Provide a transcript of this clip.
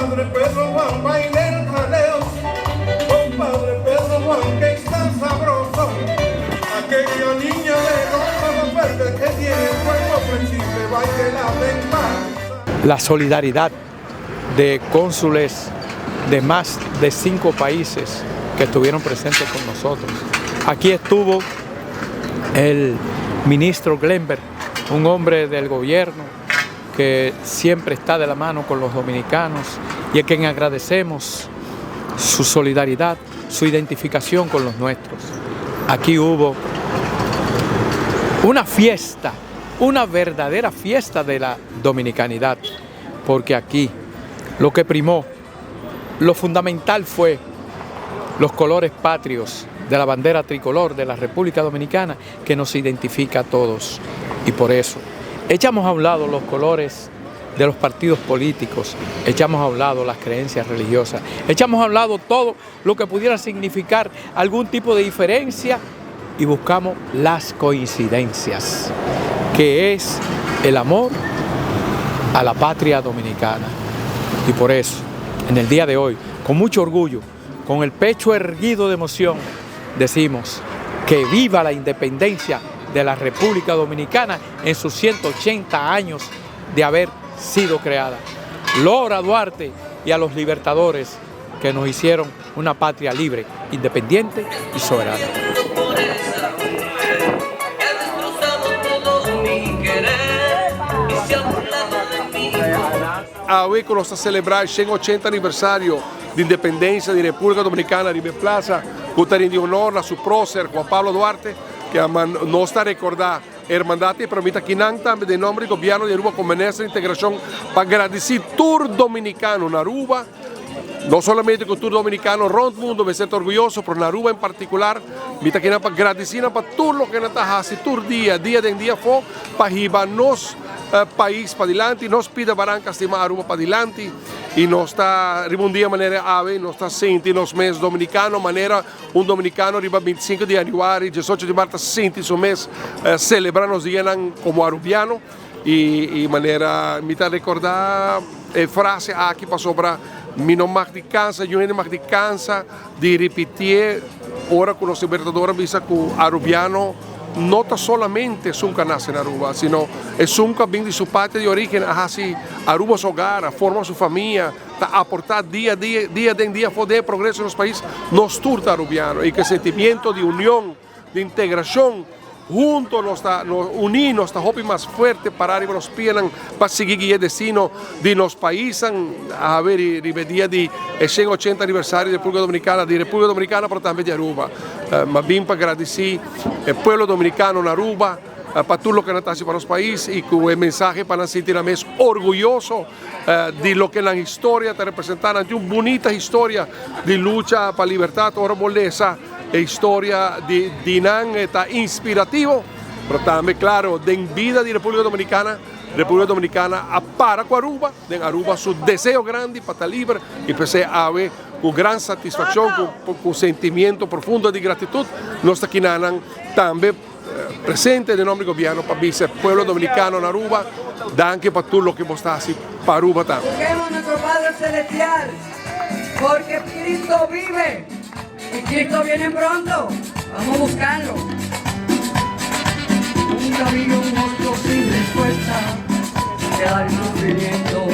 Compadre Pedro Juan baila el jaleo, compadre Pedro Juan que está sabroso. Aquella niña de los ojos verdes que tiene el cuerpo flexible, baila la venganza. La solidaridad de cónsules de más de 5 países que estuvieron presentes con nosotros. Aquí estuvo el ministro Glenberg, un hombre del gobierno que siempre está de la mano con los dominicanos y a quien agradecemos su solidaridad, su identificación con los nuestros. Aquí hubo una fiesta, una verdadera fiesta de la dominicanidad, porque aquí lo que primó, lo fundamental fue los colores patrios de la bandera tricolor de la República Dominicana que nos identifica a todos. Y por eso echamos a un lado los colores de los partidos políticos, echamos a un lado las creencias religiosas, echamos a un lado todo lo que pudiera significar algún tipo de diferencia y buscamos las coincidencias, que es el amor a la patria dominicana. Y por eso, en el día de hoy, con mucho orgullo, con el pecho erguido de emoción, decimos que viva la independencia de la República Dominicana en sus 180 años de haber sido creada. Lora Duarte y a los libertadores que nos hicieron una patria libre, independiente y soberana. Awe ku nos ta selebrá e 180 aniversario di independensia di Repúblika Dominikana riba e plaza ku ta rindi honor na su prócer Juan Pablo Duarte, ke a nos ta rekordá hermandat i permita kinan tambe den nomber di Gobierno di Aruba komo Minister di Integracion pa gradisí tur dominikano na Aruba, no solamente ku tur dominikano rond mundo mester ta orguyoso, pero na Aruba en partikular mi ta kinan pa gradisí nan pa tur loke nan ta hasi tur dia, dia den dia afó pa hiba nos pais padilanti, nos pida baranka stima Aruba padilanti y nos ta riba un dia manera awe nos ta sinti nos mes dominicano manera un dominicano riba 25 di januari, 18 di maart ta sinti su mes celebra nos dianan como arubiano y y manera mi ta recorda e frase aki pasobra mi no mag di cansa, niun hende mag di cansa di ripitié ora cu nos Libertador a bisa cu Arubiano no ta solamente esun cu a nace na Aruba, sino esun cu a bin di su patria di origen, a haci Aruba su hogar, a forma su famia, ta aporta dia dia, dia den dia for den e progreso di nos pais, nos tur ta Arubiano y cu e sentimiento di union, di integracion, Hunto nos ta uní, nos ta hopi mas fuerte pará riba nos pianan pa sigui guia e destino di nos paisnan. Awe riba e dia di e 180 aniversario di República Dominicana, di República Dominicana pero tambe di Aruba. M'a bin pa gradisí e pueblo dominicano na Aruba pa tur loke nan ta hasi pa nos pais i ku e mensahe pa nan sinti nan mes orguyoso di loke nan historia ta representá. Nan tin un bunita historia di lucha pa libertat. Ora bo lesa E historia di di nan ta inspirativo, pero tambe claro den bida di Republica Dominicana, Republica Dominicana a para cu Aruba, den Aruba su deseo grandi pa ta liber y p'esey awe cu gran satisfaccion, cu cu sentimiento profundo di gratitud nos ta kina nan tambe presente den nomber di gobierno pa bisa e pueblo dominicano na Aruba danki pa tur loke bos ta haci pa Aruba tambe. Busquemos nuestro Padre Celestial, porque Cristo vive. Y Cristo viene pronto, vamos a buscarlo. Un camino, un monstruo sin respuesta, que da el sufrimiento.